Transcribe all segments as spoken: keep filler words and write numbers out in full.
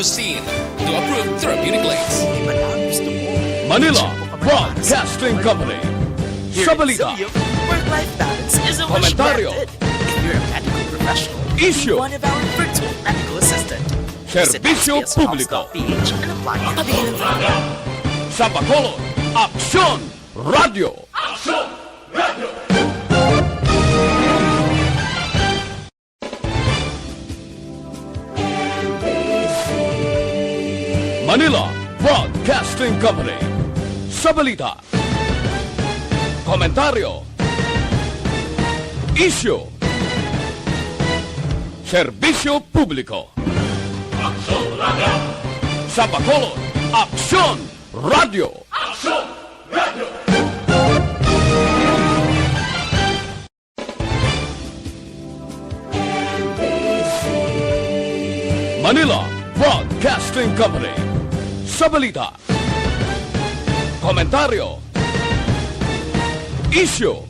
Seen to approved therapeutic lengths. Manila Broadcasting Company. Sa balita. Work-life balance is a wish granted. If you're a medical professional, be one of our virtual medical assistant. Visit S P S Health dot P H and apply today. Sa Bacolod, Aksyon! Radyo. Manila Broadcasting Company. Sa balita, komentaryo, isyu, serbisyo publiko. Sa Bacolod, Aksyon! Radyo. Manila Broadcasting Company. Sa balita, komentaryo, isyu,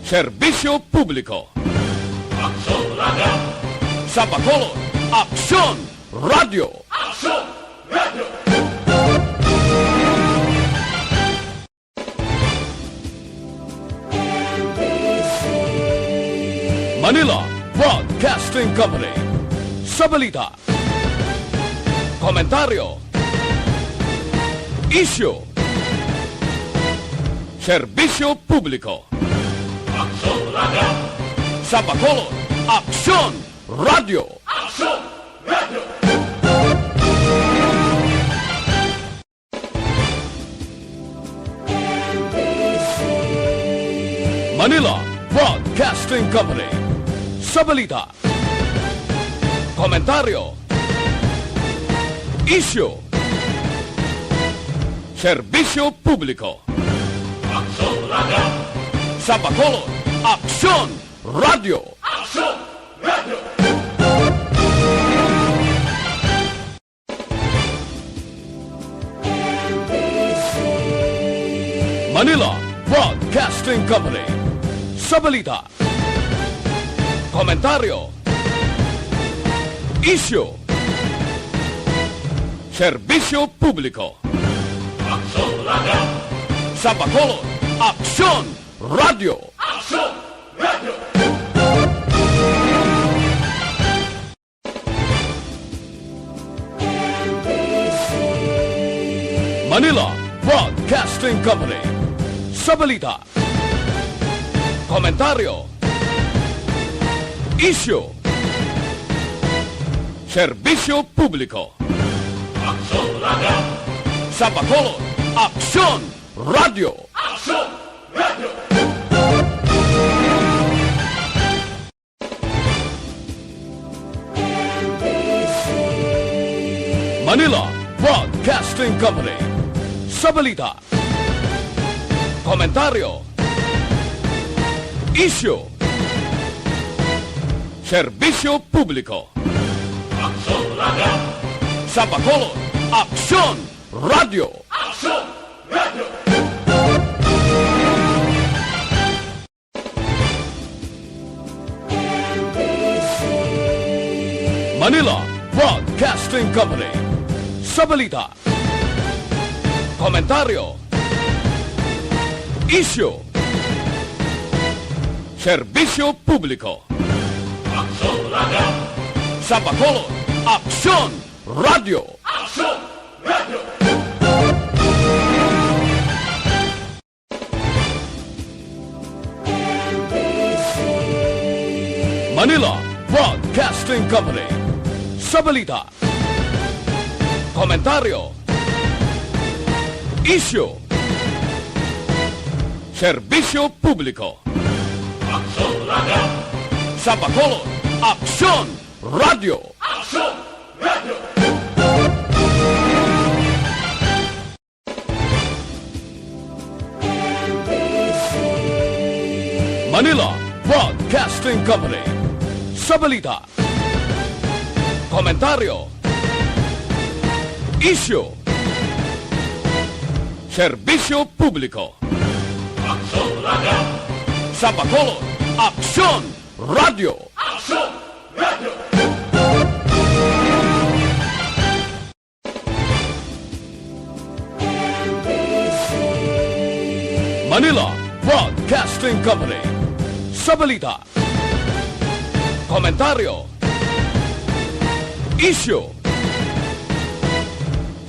serbisyo publiko. Sa Bacolod, Aksyon! Radyo. Manila Broadcasting Company. Sa balita, komentaryo, isyu, serbisyo publiko. Sa Bacolod, Aksyon! Radyo. Manila Broadcasting Company. Sa balita, komentaryo, isyu, serbisyo publiko. Sa Bacolod, Aksyon! Radyo. Manila Broadcasting Company. Sa balita, komentaryo, isyu, serbisyo publiko. Sa Bacolod, Aksyon! Radyo. Manila Broadcasting Company. Sa balita, komentaryo, isyu, serbisyo publiko. Sa Bacolod, Aksyon! Radyo. Manila Broadcasting Company. Sa balita, komentaryo, isyu, serbisyo publiko. Sa Bacolod, Aksyon! Radyo. Manila Broadcasting Company. Sa balita, komentaryo, isyu, serbisyo publiko. Sa Bacolod, Aksyon! Radyo. Manila Broadcasting Company. Sa balita, komentaryo, isyu, serbisyo publiko. Sa Bacolod, Aksyon! Radyo. Manila Broadcasting Company. Sa balita, komentaryo, isyu, serbisyo publiko. Sa Bacolod, Aksyon! Radyo. Manila Broadcasting Company. Sa balita, komentaryo, isyu,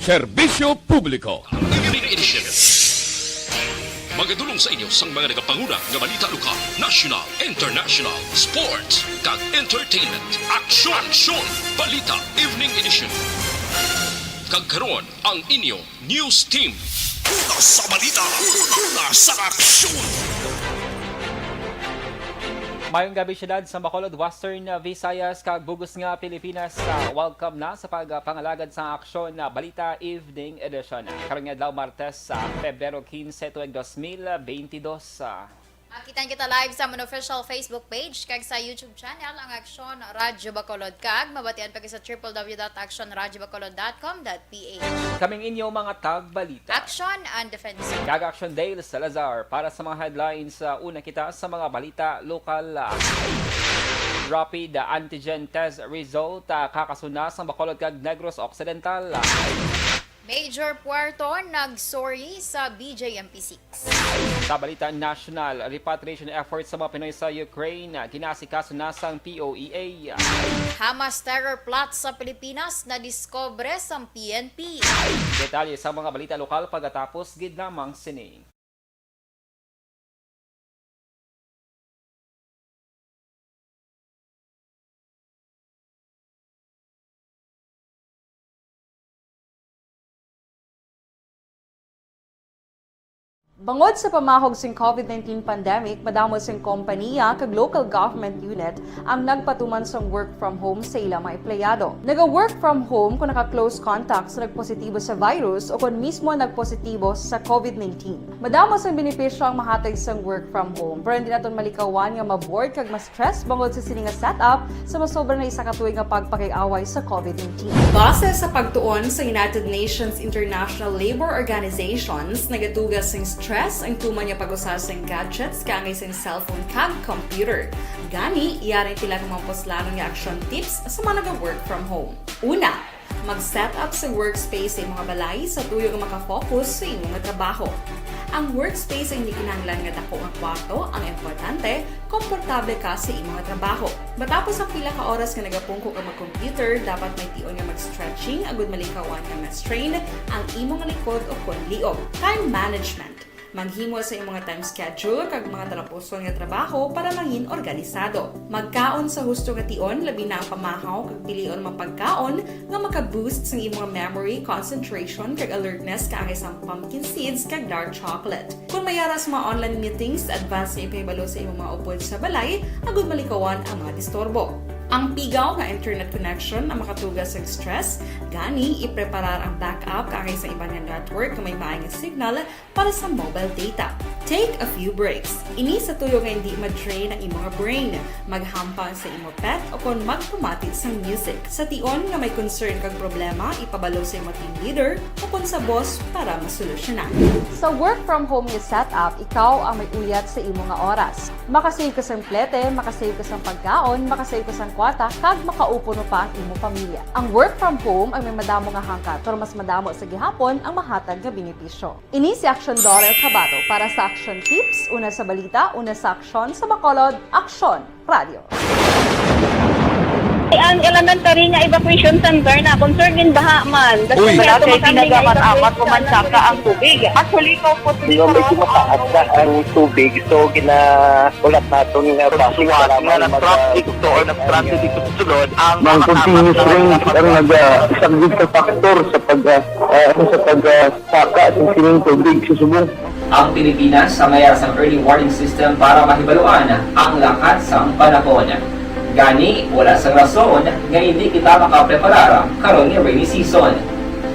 serbisyo publiko. Evening Edition. Magadulong sa inyo sang mga nagapanguna nga balita lokal, national, international, sports, kag entertainment. Aksyon! Aksyon! Balita Evening Edition. Kag karon, ang inyo news team. Una sa balita, una sa aksyon. Mayong gabi, syudad sa Bacolod, Western Visayas, kag bug-os nga Pilipinas. Ah, welcome na sa pagpangalagad sa Aksyon na Balita Evening Edition. Karong adlaw, Martes, sa Pebrero quince, tuig dos mil bentidós. Ah, Makitan kita live sa amon official Facebook page kag sa YouTube channel, ang Aksyon Radyo Bacolod, kag mabatian pa kita sa triple W dot action radyo bacolod dot com dot P H. Kaming inyo mga tagbalita. Action and Defense. Kag Action Dale Salazar para sa mga headlines. Ah, una kita sa mga balita lokal. Ah, rapid antigen test result, ah, kakasuna sang Bacolod kag Negros Occidental. Ah, Major Puerto nag-sorry sa B J M P six. Sa balita national, repatriation efforts sa mga Pinoy sa Ukraine, ah, ginaasikaso na sang P O E A. Hamas terror plot sa Pilipinas nadiskubre sang P N P. Detalye sa mga balita lokal pagkatapos gid lamang sini. Bangod sa pamahog sing COVID nineteen pandemic, madamo sing kompaniya kag local government unit ang nagpatuman sang work from home sa ila mga empleyado. Naga-work from home kon naka-close contact sa nagpositibo sa virus o kon mismo nagpositibo sa COVID nineteen. Madamo sang benepisyo ang mahatag sang work from home, pero hindi naton malikawan nga ma-bored kag ma-stress bangod sa sini nga setup sa masobra na isa ka tuig nga pagpakig-away sa COVID nineteen. Base sa pagtuon sa United Nations International Labor Organizations, nagatuga sing stress ang tuman nga pag-usa sing gadgets kaangay sing cellphone kag computer. Gani, yari ang pila ka mga puslanon nga action tips sa mga naga-work from home. Una, mag-set up sa workspace sa imong balay sa tuyo nga makafocus sa imong trabaho. Ang workspace ay hindi kinahanglan nga dako nga kwarto, ang importante, komportable ka sa imong trabaho. Matapos ang pila ka oras nga nagapungko ka mag-computer, dapat may tion nga mag-stretching agud malikawan nga ma-strain ang imong likod o kon liog. Time management. Maghimo sa imong time schedule kag mga talapuson nga trabaho para mangin organisado. Magkaon sa husto nga tion, labi na ang pamahaw kag pilion mga pagkaon nga maka-boost sang imong memory, concentration, kag alertness, kaangay sang pumpkin seeds kag dark chocolate. Kon may ara sa mga online meetings, advance nga ipahibalo sa imong mga upod sa balay agud malikawan ang mga disturbo. Ang pigaw nga internet connection ang makatuga sang stress, gani ipreparar ang backup kaangay sa iban nga network nga may maay nga signal para sa mobile data. Take a few breaks. Ini sa tuyo nga hindi ma-drain ang imo nga brain. Maghampang sa imo pet o kon magpamati sang music. Sa tion nga may concern kag problema, ipabalo sa imo team leader o kon sa boss para masolusyonan. Sa work from home nga setup, ikaw ang may uyat sa imo nga oras. Makasave ka sang plete, makasave ka sang pagkaon, makasave ka sang kwarta, kag makaupuno pa ang imo pamilya. Ang work from home ang may madamo nga hangkat, pero mas madamo sa gihapon ang mahatag nga benepisyo. Ini si Aksyon Dorel Cabato para sa Aksyon Tips, una sa balita, una sa aksyon, sa Bacolod, Aksyon Radio. Ang elementary nga evacuation center na concern din baha man. Uy. Malaki, tinaga man, amat o man saka ang tubig. Actually, ikaw po, di ba, may kinataas na ang tubig, so ginaulat naton nga basi nga nag-traffic to or nag-transit dito sa sulod ang mga continuous rain ang nagasaglit sa factor sa pag, ah, ah, sa pag, ah, saka sa sining tubig sa subong. Ang Pilipinas sa mayar sang early warning system para mahibaluan ang lakat sang panahon. Gani, wala sang rason nga hindi kita makapreparar karon nga rainy season.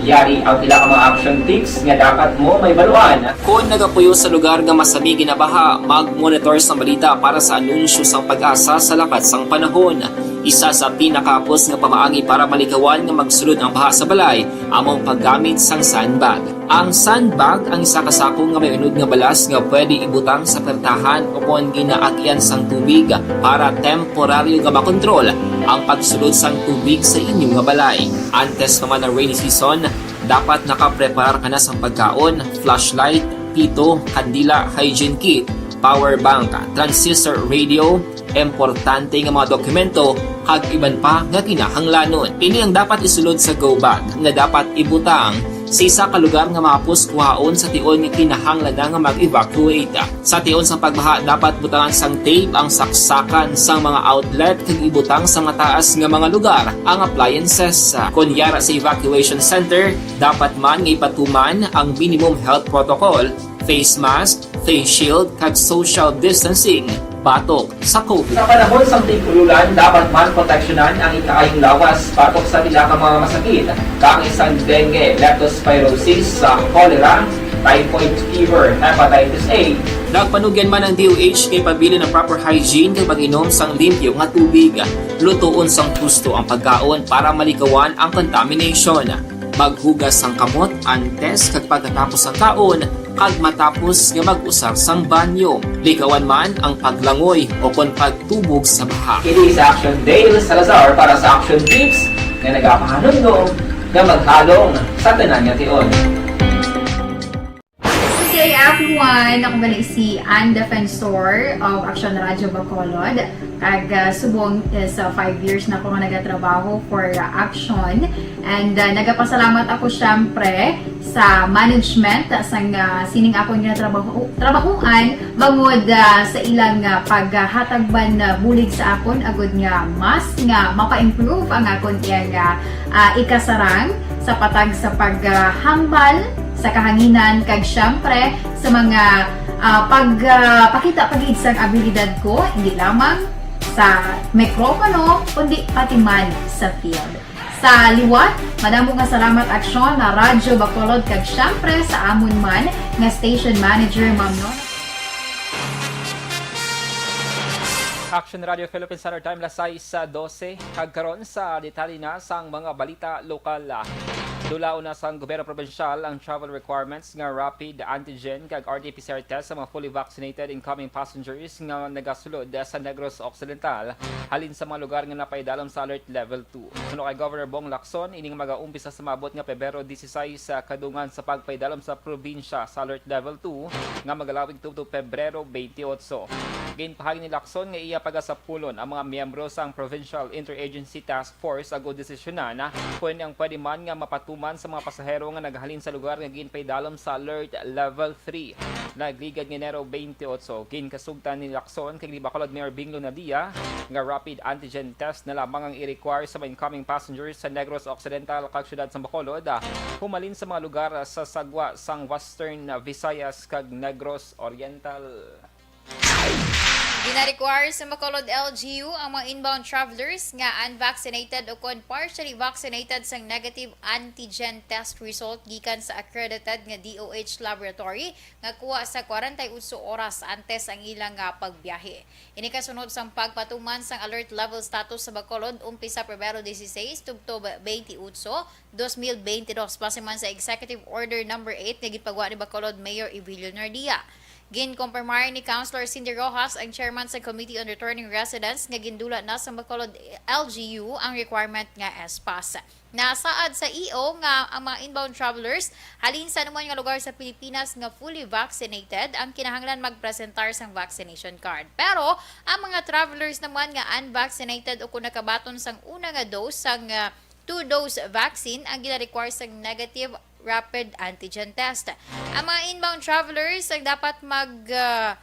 Yari ang pila ka mga action tips nga dapat mo mahibaluan. Kon nagapuyo sa lugar nga masami ginabaha, mag-monitor sang balita para sa anunsyo sang PAGASA sa lakat sang panahon. Isa sa pinakahapos nga pamaagi para malikawan nga magsulod ang baha sa balay amo ang paggamit sang sandbag. Ang sandbag ang isa ka sako nga may unod nga balas nga pwede ibutang sa pertahan o kon ginaagian sang tubig para temporaryo nga makontrol ang pagsulod sang tubig sa inyo nga balay. Antes pa man ang rainy season, dapat nakapreparar ka na sang pagkaon, flashlight, pito, kandila, hygiene kit, power bank, transistor radio, importante nga mga dokumento, kag iban pa nga kinahanglanon. Ini ang dapat isulod sa go bag nga dapat ibutang sa isa ka lugar nga mahapos kuhaon sa tion nga kinahanglan na nga mag-evacuate. Sa tion sang pagbaha, dapat butangan sang tape ang saksakan sang mga outlet kag ibutang sa mataas nga mga lugar ang appliances. Kon yara sa evacuation center, dapat man nga ipatuman ang minimum health protocol, face mask, face shield, kag social distancing batok sa COVID. Sa panahon sang tig-ululan, dapat man proteksyonan ang ikaayong lawas batok sa pila ka mga masakit, kaangay sang dengue, leptospirosis, sa cholera, typhoid fever, hepatitis A. Nagpanugyan man ang D O H kay pabilin ang proper hygiene kag pag-inom sang limpyo nga tubig. Lutoon sang husto ang pagkaon para malikawan ang contamination. Maghugas sang kamot antes kag pagkatapos sang kaon, kag matapos nga mag-usar sang banyo. Likawan man ang paglangoy o kon pagtubog sa baha. Kini si Action Dale Salazar para sa Action Tips nga nagapahanumdom nga maghalong sa tanan nga tion. Good day, everyone! Ako gali si Ann Defensor of Action Radio Bacolod. Kag, ah, subong is, ah, five years na ako nga nagatrabaho for, ah, Action. And, ah, nagapasalamat ako, syempre, sa management sang, ah, sining akon nga trabaho, trabahuan, bangod, ah, sa ilang, ah, paghatag man, ah, bulig sa akon, agud nga mas nga mapa-improve ang akon iyang, ah, ah, ikasarang sa patag sa paghambal sa kahanginan, kag, syempre, sa mga, ah, pag, ah, pakita pa gid sang abilidad ko, hindi lamang sa mikropono, kundi pati man sa field. Sa liwat, madamo nga salamat, Action, na Radyo Bacolod, kag, syempre, sa amon man nga station manager, Ma'am Nona. Action Radio Philippine Standard Time, las sais sa dose. Kag karon sa detalye na sang mga balita lokal. Dulaon na sang gobyerno probinsyal ang travel requirements nga rapid antigen kag R T P C R test sa mga fully vaccinated incoming passengers nga nagasulod sa Negros Occidental halin sa mga lugar nga napaidalom sa Alert Level two. Suno kay Governor Bong Lacson, ining magaumpisa sa maabot nga Pebrero dieciséis, sa kadungan sa pagpaidalom sa probinsya sa Alert Level two nga magalawig tubtob Pebrero twenty-eight. Ginpahayag ni Lacson nga iya pagasapulon ang mga miyembro sang Provincial Interagency Task Force agud desisyonan kon ang pwede man nga mapatuman sa mga pasahero nga naghalin sa lugar nga ginpaidalom sa Alert Level three. Nagligad nga Enero twenty-eight, ginkasugtan ni Lacson kay Bacolod Mayor Bing Lonadia nga rapid antigen test na lamang ang i-require sa mga incoming passengers sa Negros Occidental kag siyudad sang Bacolod, humalin sa mga lugar sa sagwa sang Western Visayas kag Negros Oriental. Gina-require sa Bacolod L G U ang mga inbound travelers nga unvaccinated o kon partially vaccinated sang negative antigen test result gikan sa accredited nga D O H laboratory nga kuha sa kwarenta y otso oras antes ang ilang, ah, pagbiyahe. Ini kasunod sang pagpatuman sang alert level status sa Bacolod umpisa Pebrero dieciséis tubtob twenty-eight, dos mil bente dos, base man sa Executive Order Number Eight nga ginpagwa ni Bacolod Mayor Evelio Nardia. Ginkumpirmar ni Councilor Cindy Rojas, ang chairman sa Committee on Returning Residents, nga gindula na sa Bacolod L G U ang requirement nga S-Pass. Nasaad sa E O nga ang mga inbound travelers halin sa anuman nga lugar sa Pilipinas nga fully vaccinated ang kinahanglan magpresentar sang vaccination card. Pero ang mga travelers naman nga unvaccinated o kung nakabaton sang una nga dose sang, ah, two-dose vaccine ang gina-require sang negative rapid antigen test. Ang mga inbound travelers ang dapat mag, ah,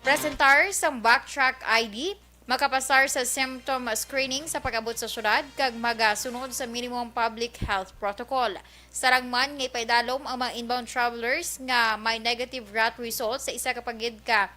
presentar sang Backtrack I D, makapasar sa symptom screening sa pag-abot sa syudad, kag magasunod sa minimum public health protocol. Sarang man nga ipaidalom ang mga inbound travelers nga may negative rat result sa isa ka pa gid ka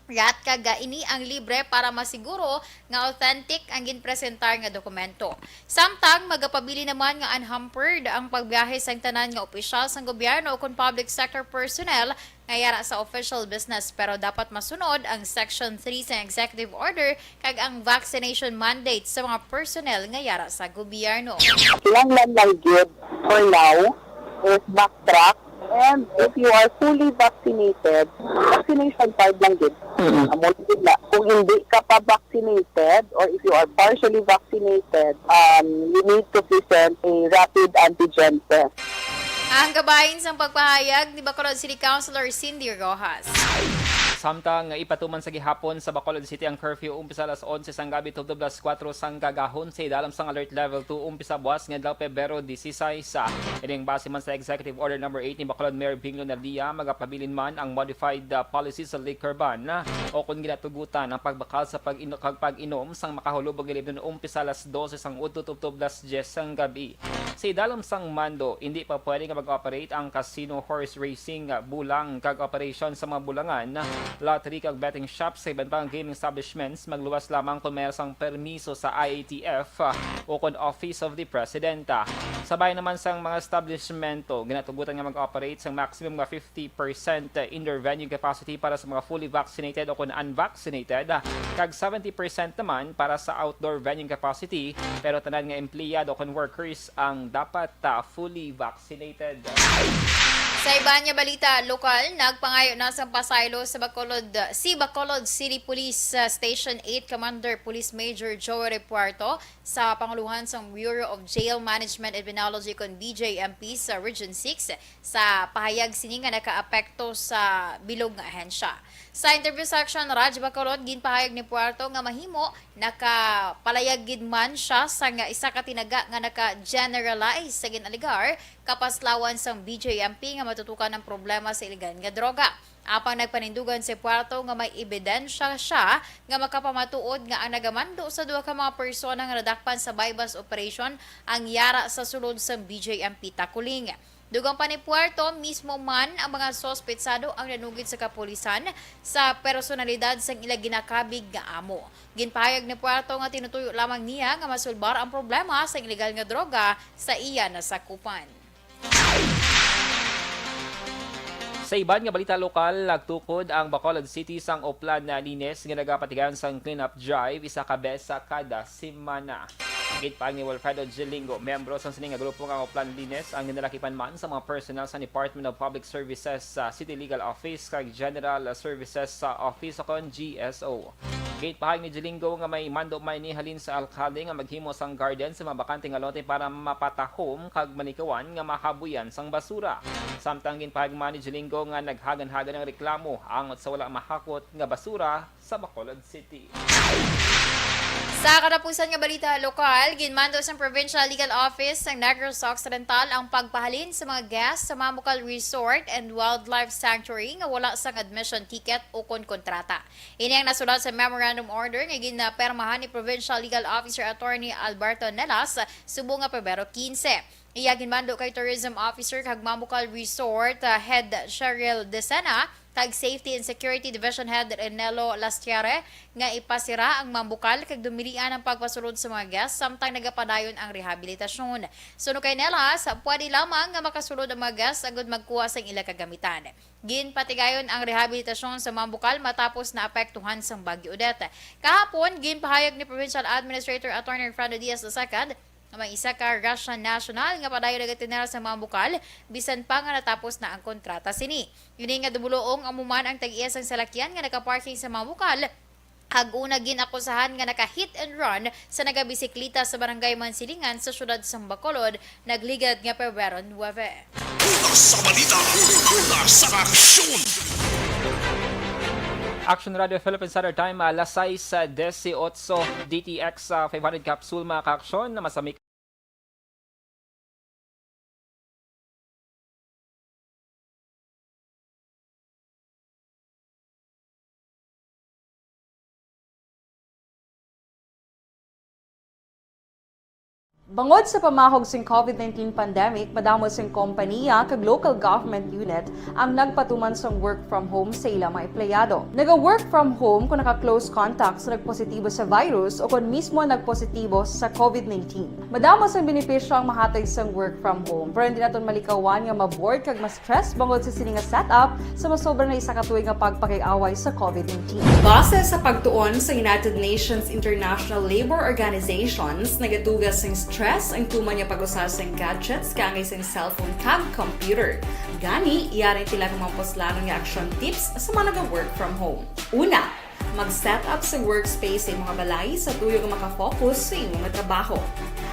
rat, kag, ah, ini ang libre para masiguro nga authentic ang ginpresentar nga dokumento. Samtang magapabilin naman nga unhampered ang pagbiyahe sang tanan nga opisyal sang gobyerno ukon public sector personnel nga yara sa official business, pero dapat masunod ang Section three sa Executive Order kag ang vaccination mandate sa mga personnel nga yara sa gobyerno. Kinahanglan lang gid for now is Backtrack, and if you are fully vaccinated, vaccination card lang gid. Mm. Amo lang gid na. Kung hindi ka pa vaccinated or if you are partially vaccinated, um, you need to present a rapid antigen test. Ang kabahin sang pagpahayag ni Bacolod City Councilor Cindy Rojas. Samtang ipatuman sa gihapon sa Bacolod City ang curfew, umpisa alas onse sang gabi tubtob alas kuwatro sang kagahon, sa idalom sang Alert Level two, umpisa buwas nga adlaw, Pebrero dieciséis. Ining base man sa Executive Order Number Eight ni Bacolod Mayor Bing Lunaldia, magapabilin man ang modified, ah, policy sa liquor ban, ah, o kon ginatugutan ang pagbakal sa pag-ino-, kag pag-inom sang makahulubog nga libnon umpisa alas dose sang udto tubtob alas diyes sang gabi. Sa idalom sang mando, indi pa pwede nga mag-operate ang casino, horse racing, ah, bulang, kag operation sa mga bulangan, lottery, kag betting shop sa iban pa nga gaming establishments, magluwas lamang kon may sang permiso sa I A T F, ah, o kon Office of the President. Ah, sa bahin naman sang mga establishmento, ginatugutan nga mag-operate sang maximum nga fifty percent indoor venue capacity para sa mga fully vaccinated o kon unvaccinated, ah, kag seventy percent naman para sa outdoor venue capacity, pero tanan nga empleyado kon workers ang dapat, ah, fully vaccinated. Sa iban nga balita lokal, nagpangayo na sang pasaylo sa Bacolod, si Bacolod City Police, ah, Station eight Commander Police Major Joey Repuerto sa panguluhan sang Bureau of Jail Management and Penology kon B J M P sa Region six sa pahayag sini nga nakaapekto sa bilog nga ahensya. Sa interview section, Radyo Bacolod, ginpahayag ni Puerto nga mahimo nakapalayag gid man sia sang isa ka tinaga nga naka-generalize sa gin-alegar kapaslawan sang B J M P nga matutukan ang problema sa ilegal nga droga. Apang nagpanindugan si Puerto nga may ebidensya sia nga makapamatuod nga ang nagamando sa duha ka mga persona nga nadakpan sa buy-bust operation ang yara sa sulod sang B J M P Taculing. Dugang pa ni Puerto, mismo man ang mga suspetsado ang nanugid sa kapulisan sa personalidad sang ila ginakabig nga amo. Ginpahayag ni Puerto nga tinutuyo lamang niya nga masulbar ang problema sa ilegal nga droga sa iya nasakupan. Sa iban nga balita lokal, nagtukod ang Bacolod City sang Oplan na Linis nga nagapatigayon sang cleanup drive isa ka bes sa kada semana. Ginpahayag ni Wilfredo Gilingo, membro sang sini nga grupo nga Oplan Linis, ang ginalakipan man sa mga personnel sa Department of Public Services sa City Legal Office kag General Services sa Office o kon G S O. Ginpahayag ni Gilingo nga may mando man ini halin sa alkalde nga maghimo sang garden sa mga bakante nga lote para mapatahom kag manikawan nga mahabuyan sang basura. Samtang ginpahayag man ni Gilingo nga naghagan-hagan ang reklamo angot sa wala mahakot nga basura sa Bacolod City. Sa katapusan nga balita lokal, ginmando sang Provincial Legal Office sang Negros Occidental ang pagpahalin sa mga guests sa Mambucal Resort and Wildlife Sanctuary nga wala sang admission ticket o kon kontrata. Ini ang nasulat sa memorandum order nga ginpermahan ni Provincial Legal Officer Attorney Alberto Nelas subong nga Pebrero quince. Iya ginmando kay Tourism Officer kag Mambucal Resort, ah, Head Cheryl Decena kag Safety and Security Division Head Renelo Lastiere nga ipasira ang Mambucal kag dumilian ang pagpasulod sa mga guests samtang nagapadayon ang rehabilitasyon. Suno kay Nelas, pwede lamang nga makasulod ang mga guests agud magkuha sang ila kagamitan. Ginpatigayon ang rehabilitasyon sa Mambucal matapos naapektuhan sang Bagyo Odette. Kahapon, ginpahayag ni Provincial Administrator Attorney Fernando Diaz the second nga may isa ka Russian national nga padayon nagatinera sa Mambucal, bisan pa nga natapos na ang kontrata sini. Ini nga dumuluong amo man ang tag-iya sang salakyan nga nakaparking sa Mambucal, kag una gin-akusahan nga naka-hit and run sa nagabisiklita sa Barangay Mansilingan sa siyudad sang Bacolod, nagligad nga Pebrero nuebe. Una sa balita, una sa aksyon. Action Radio Philippine Standard Time, alas sais, ah, dieciocho, D T X, ah, five hundred capsule, mga ka-aksyon, na masamik. Bangod sa pamahog sing COVID nineteen pandemic, madamo sing kompaniya kag local government unit ang nagpatuman sang work from home sa ila mga empleyado. Naga-work from home kung naka-close contact sa nagpositibo sa virus o kon mismo nagpositibo sa COVID nineteen. Madamo sang benepisyo ang mahatag sang work from home, pero hindi naton malikawan nga ma-bored kag ma-stress bangod sa sini nga setup sa masobra na isa ka tuig nga pagpakig-away sa COVID nineteen. Base sa pagtuon sa United Nations International Labour Organizations, nagaduga sing stress ang tuman nga pag-usa sing gadgets kaangay sing cellphone kag computer. Gani, yari tila ang mga puslanon nga action tips sa mga naga-work from home. Una, mag-set up sa workspace sa imong balay sa tuyo nga makafocus sa imong trabaho.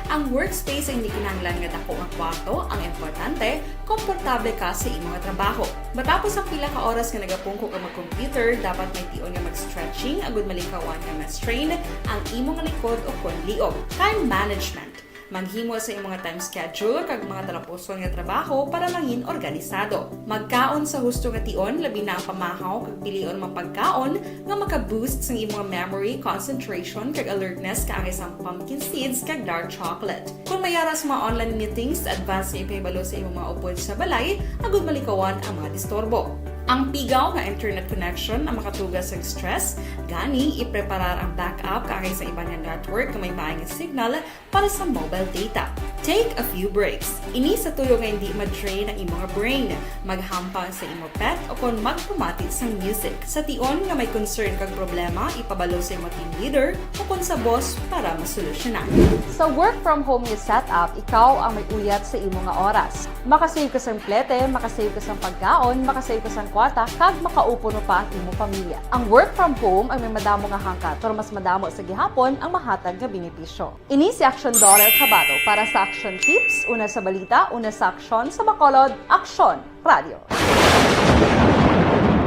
Ang workspace ay hindi kinahanglan nga dako nga kwarto. Ang importante, komportable ka sa imo nga trabaho. Matapos ang pila ka oras nga nagapungko ka mag-computer, dapat may tion nga mag-stretching agud malikawan nga ma-strain ang imo nga likod o kon liog. Time management. Maghimo sa imo nga time schedule kag mga talapuson nga trabaho para mangin organisado. Magkaon sa husto nga tion, labi na ang pamahaw kag pilion mga pagkaon nga maka-boost sang imo nga memory, concentration, kag alertness, kaangay sang pumpkin seeds kag dark chocolate. Kung may ara sa mga online meetings, advance nga ipahibalo sa imong mga upod sa balay agud malikawan ang mga disturbo. Ang pigaw nga internet connection ang makatuga sa stress, gani ipreparar ang backup kaangay sa iban nga network nga may maayong signal para sa mobile data. Take a few breaks. Ini sa tuyo nga hindi ma-drain ang imo nga brain. Maghampang sa imo pet o kon magpamati sang music. Sa tion nga may concern kag problema, ipabalo sa imo team leader o kon sa boss para masolusyonan. Sa work from home nga setup, ikaw ang may uyat sa imo nga oras. Makasave ka sang plete, makasave ka sang pagkaon, makasave ka sang kwarta, kag makaupo pa ang imo pamilya. Ang work from home ay may madamo nga hangkat, pero mas madamo sa gihapon ang mahatag nga benepisyo. Ini si Aksyon Daughter Kabato para sa Aksyon Tips, una sa balita, una sa aksyon, sa Bacolod, Aksyon Radio.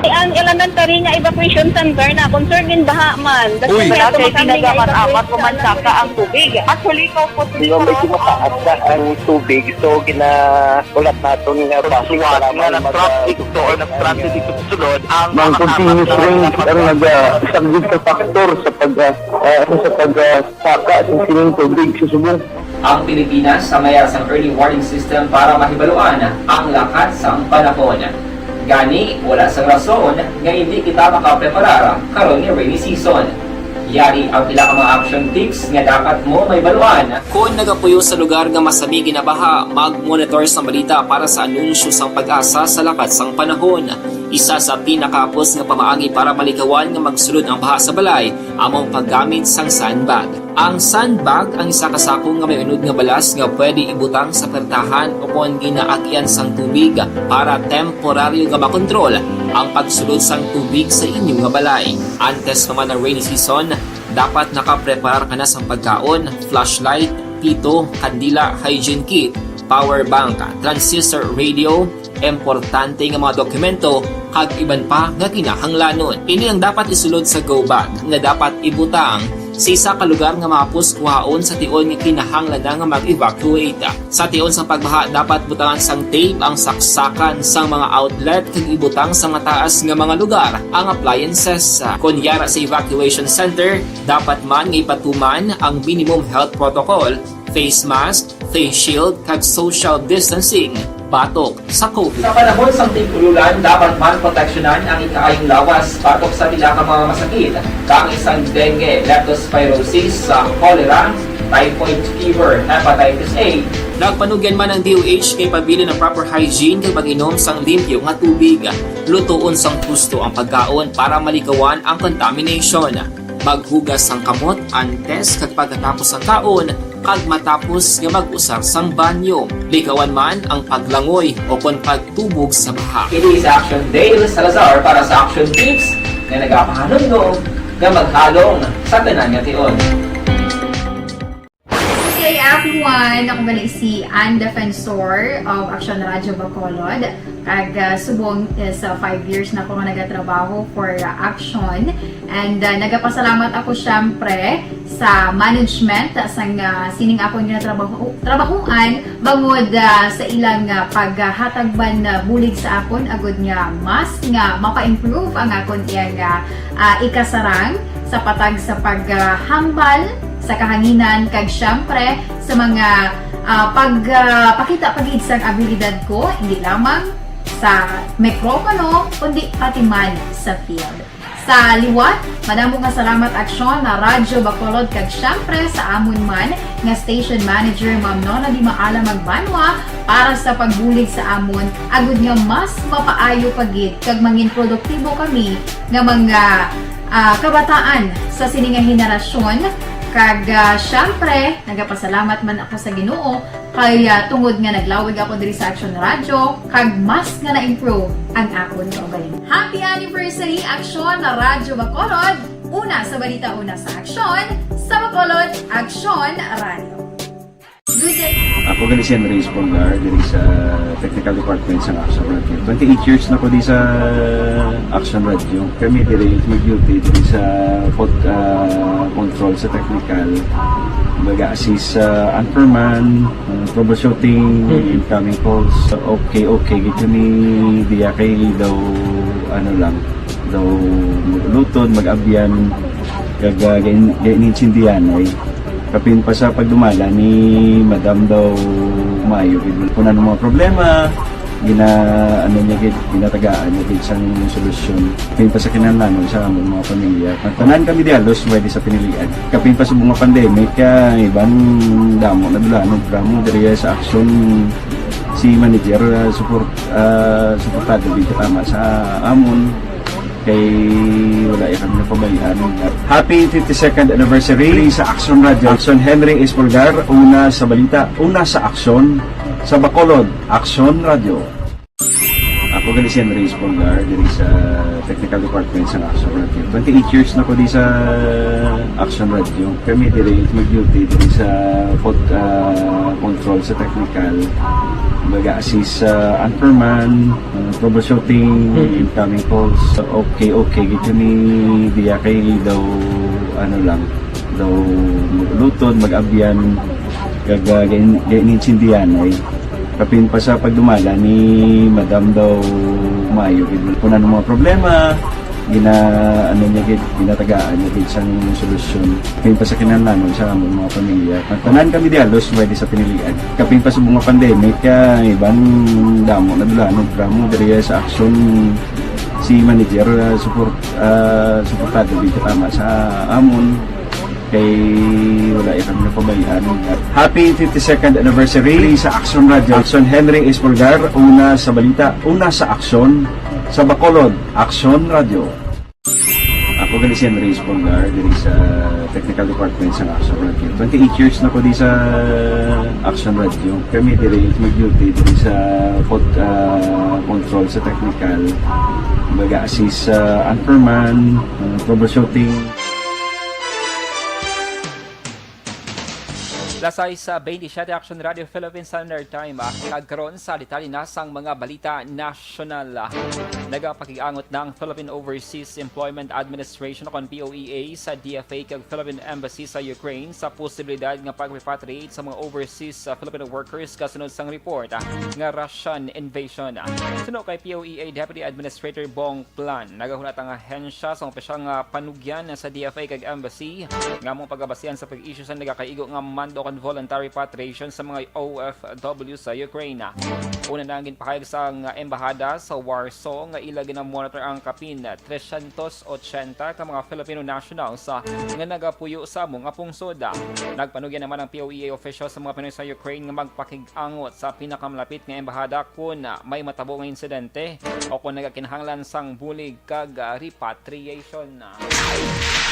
Ang elementary nga evacuation center na concern in baha man. Uy. Wala kay ginagaman amat, pumansaka ang tubig. Actually, ikaw po, medyo mataas na ang tubig, so ginahulat naton nga bus nga nag-traffic to or nag-transit ito sulod ang mga continuous rain ang nagasaglit sa factor sa pag, ah, ah, sa pag, ah, saka sa sining tubig sa subong. Ang Pilipinas sa mayar sang early warning system para mahibaluan ang lakat sang panahon. Gani, wala sang rason nga hindi kita makapreparar karon nga rainy season. Yari ang pila ka mga action tips nga dapat mo mahibaluan. Kon nagapuyo sa lugar nga masami ginabaha, mag-monitor sang balita para sa anunsyo sang PAGASA sa lakat sang panahon. Isa sa pinakahapos nga pamaagi para malikawan nga magsulod ang baha sa balay amo ang paggamit sang sandbag. Ang sandbag ang isa ka sako nga may unod nga balas nga pwede ibutang sa pertahan o kon ginaagyan sang tubig para temporaryo nga makontrol ang pagsulod sang tubig sa inyo nga balay. Antes pa man ang rainy season, dapat nakapreparar ka na sang pagkaon, flashlight, pito, kandila, hygiene kit, power bank, transistor radio, importante nga mga dokumento, kag iban pa nga kinahanglanon. Ini ang dapat isulod sa go bag nga dapat ibutang sa isa ka lugar nga mahapos kuhaon sa tion nga kinahanglan na nga mag-evacuate. Sa tion sang pagbaha, dapat butangan sang tape ang saksakan sang mga outlet kag ibutang sa mataas nga mga lugar ang appliances. Kon yara sa evacuation center, dapat man nga ipatuman ang minimum health protocol, face mask, face shield, kag social distancing batok sa COVID. Sa panahon sang tig-ululan, dapat man proteksyonan ang ikaayong lawas batok sa pila ka mga masakit, kaangay sang dengue, leptospirosis, sa cholera, typhoid fever, hepatitis A. Nagpanugyan man ang D O H nga ipabilin ang proper hygiene kag pag-inom sang limpyo nga tubig. Lutoon sang husto ang pagkaon para malikawan ang contamination. Maghugas sang kamot antes kag pagkatapos sang kaon, kag matapos nga mag-usar sang banyo. Likawan man ang paglangoy o kon pagtubog sa baha. Ini si Action Dale Salazar para sa Action Tips nga nagapahanumdom nga maghalong sa tanan nga tion. Good day, everyone! Ako gali si Ann Defensor of Action Radio Bacolod. Kag, ah, subong is, ah, five years na ako nga nagatrabaho for, ah, Action. And, ah, nagapasalamat ako, syempre, sa management, ah, sang, ah, sining akon nga trabaho, trabahuan, bangod, ah, sa ilang, ah, paghatag man, ah, bulig sa akon, agud nga mas nga mapa-improve ang akon iyang, ah, ah, ikasarang sa patag sa paghambal sa kahanginan, kag, syempre, sa mga, ah, pag, ah, pakita pa gid sang abilidad ko, hindi lamang sa mikropono, kundi pati man sa field. Sa liwat, madamo nga salamat, Aksyon, na Radyo Bacolod, kag, syempre, sa amon man nga station manager, Ma'am Nona Di Maala Magbanwa, para sa pagbulig sa amon, agud nga mas mapaayo pa gid kag mangin produktibo kami nga mga, ah, kabataan sa sini nga henerasyon. Kag, ah, syempre, nagapasalamat man ako sa Ginoo kay, ah, tungod nga naglawig ako diri sa Action Radio, kag mas nga na-improve ang akon kaugalingon. Happy anniversary, Action Radyo Bacolod! Una sa balita, una sa aksyon, sa Bacolod, Action Radio. Ako gali si Henry Espolgar, diri sa technical department sa Action Radio. Twenty-eight years na ko di sa Action Radio. Kami diri nag-duty diri sa pod, ah, control sa technical. Mag-assist sa anchorman, ah, troubleshooting, Mm. incoming calls. Okay, okay, gid kami diya kay daw, ano lang, daw maglutod, mag-abyan, kag, ah, gain-, gainintindihan ay. Kapin pa sa pagdumala ni Madam daw maayo gid. Kung ano mga problema, gina-, ano niya gid, ginatagaan niya gid sang solusyon. Kapin pa sa kinahanglanon sa among mga pamilya. Ang tanan kami di halos pwede sa pinilian. Kapin pa sa mga pandemic, kay iban damo na dula, no, drama diri sa Action si manager, ah, support, ah, suportado gid katama sa amon. Kay wala ya kami napabayaan. Happy fifty-second anniversary sa Action Radio. Action Henry Espolgar, una sa balita, una sa aksyon, sa Bacolod, Action Radio. Ako gali si Henry Espolgar, diri sa technical department sa Action Radio. Twenty-eight years na ko di sa Action Radio. Kami diri nag-duty diri sa pod, ah, control sa technical. Mag-assist sa anchorman, ah, troubleshooting, Mm. incoming calls. Okay, okay, gid kami diya kay daw, ano lang, daw maglutod, mag-abyan, kag, ah, gain-, gainintindihan ay. Kapin pa sa pagdumala ni Madam daw maayo gid. Kung ano mga problema, gina-, ano niya gid, ginatagaan niya gid sang solusyon. Kapin pa sa kinahanglanon sa among mga pamilya. Ang tanan kami di halos pwede sa pinilian. Kapin pa sa mga pandemic, kay iban damo na dula, no, drama diri sa Action si manager, ah, support, ah, suportado gid katama sa amon. Kay wala ya kami napabayaan. Happy fifty-second anniversary sa Action Radio. Action Henry Espolgar, una sa balita, una sa aksyon, sa Bacolod, Action Radio. Ako gali si Henry Espolgar, diri sa technical department sa Action Radio. Twenty-eight years na ko di sa Action Radio. Kami diri nag-duty diri sa pod, ah, control sa technical. Mag-assist sa anchorman, ah, troubleshooting. Alas sais bentisiete, Action Radio Philippines Standard Time, ah, kag karon sa detalye na sang mga balita nasyonal, ah. Nagapakig-angot na ang Philippine Overseas Employment Administration o kon P O E A sa D F A kag Philippine Embassy sa Ukraine sa posibilidad nga pag-repatriate sa mga overseas, ah, Filipino workers kasunod sang report, ah, nga Russian invasion. Suno kay P O E A Deputy Administrator Bong Plan, nagahulat ang ahensya sa opisyal nga panugyan sa D F A kag embassy nga amo pagabasihan sa pag-issue sa nagakaigo nga mando kon voluntary repatriation sa mga O F W sa Ukraine. Una na ang ginpahayag sang embahada sa Warsaw nga ila ginamonitor ang kapin trescientos ochenta ka mga Filipino nationals, ah, nga nagapuyo sa amo nga pungsod. Nagpanugyan naman ang P O E A official sa mga Pinoy sa Ukraine nga magpakig-angot sa pinakamalapit nga embahada kon may matabo nga insidente o kon nagakinahanglan sang bulig kag, ah, repatriation.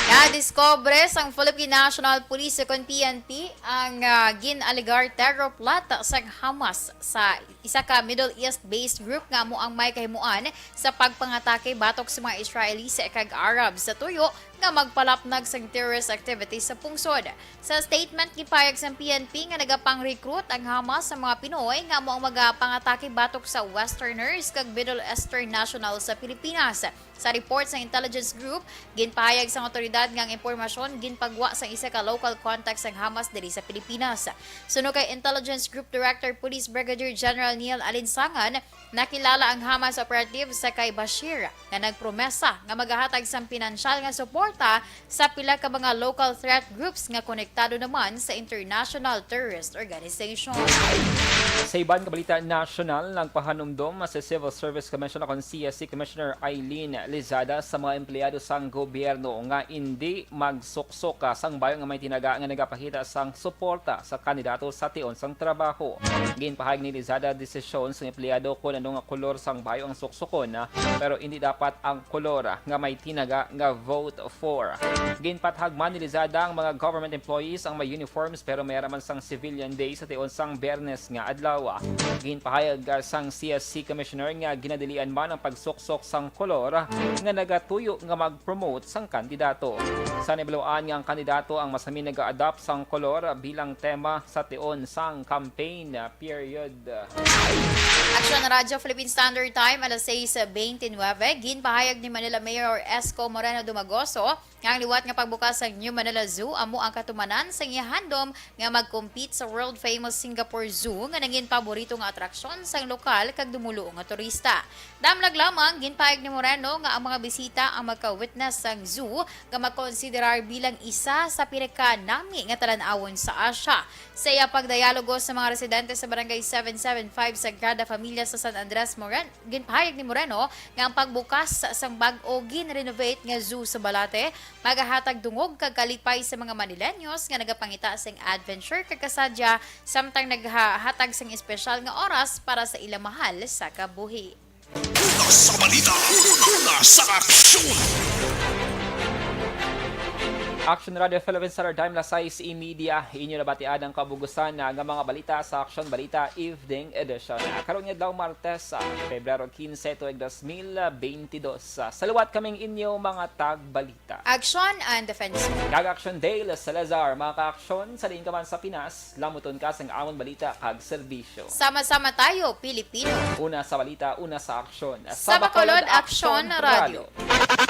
Nadiskubre sang Philippine National Police o kon P N P ang, ah, gin-alegar terror plot sang Hamas sa isa ka Middle East-based group nga amo ang may kahimuan sa pagpangatake batok sa mga Israelis kag Arab sa tuyo nga magpalapnag sang terrorist activities sa pungsod. Sa statement, gipahayag sang P N P nga nagapang-recruit ang Hamas sa mga Pinoy nga amo ang magapangatake batok sa Westerners kag Middle Eastern nationals sa Pilipinas. Sa report sang intelligence group, ginpahayag sang awtoridad nga ang impormasyon ginpagwa sang isa ka local contact sang Hamas diri sa Pilipinas. Suno kay Intelligence Group Director Police Brigadier General Neil Alinsangan, nakilala ang Hamas operative sa kay Bashir nga nagpromesa nga magahatag sang pinansyal nga suporta sa pila ka mga local threat groups nga konektado naman sa international terrorist organization. Sa iban nga balita nasyonal, nagpahanumdom si Civil Service Commissioner o kon C S C Commissioner Eileen Lizada sa mga empleyado sang gobyerno nga indi magsuksok, ah, sang bayo nga may tinaga nga nagapakita sang suporta sa kandidato sa tion sang trabaho. Ginpahayag ni Lizada, desisyon sang empleyado kon nga kolor sang bayo ang suksukon, ah, pero indi dapat ang kolor, ah, nga may tinaga nga vote for. Ginpatahag man ni Lizada ang mga government employees ang may uniforms, pero may ra man sang civilian day sa tion sang Biyernes nga adlaw. Ginpahayag, ah, sang C S C commissioner nga ginadilian man ang pagsuksok sang kolor, ah, nga nagatuyo nga mag-promote sang kandidato. Sa nahibaluan nga ang kandidato ang mas nami nag-adapt sang kolor bilang tema sa tion sang campaign period. Aksyon Radyo Philippine Standard Time, alas sais bente nuebe, ginpahayag ni Manila Mayor Esco Moreno Dumagoso nga ang liwat nga pagbukas sang New Manila Zoo amo ang katumanan sang iya handom nga mag-compete sa world-famous Singapore Zoo nga nangin paborito nga atraksyon sang lokal kag dumoluo nga turista. Damlag lamang, ginpahayag ni Moreno nga ang mga bisita ang magka-witness sang zoo nga makonsiderar bilang isa sa pinakanami nga talan-awon sa Asia. Sa iya pagdayalogo sa mga residente sa Barangay seven seven five Sagrada Familia sa San Andres, Moren-, ginpahayag ni Moreno nga ang pagbukas sang bag-o gin-renovate nga zoo sa Balate magahatag dungog kag kalipay sa mga Manileños nga nagapangita sing adventure kag kasadya, samtang naghatag sing espesyal nga oras para sa ila mahal sa kabuhi. Una sa balita, una sa aksyon. Action Radio Philippines, Saturday, alas sais y media. Inyo nabatian ang kabugusan nga mga balita sa Action Balita Evening Edition. Karon nga adlaw, Martes, ah, Pebrero quince, tuig dos mil beintidos. Ah, sa liwat kaming inyo mga tagbalita. Action and Defense. Kag Action Dale Salazar, mga ka-aksyon, sa diin ka man sa Pinas, lamuton ka sang amon balita kag serbisyo. Sama-sama tayo, Pilipino. Una sa balita, una sa aksyon. Sa Bacolod, Aksyon Radyo.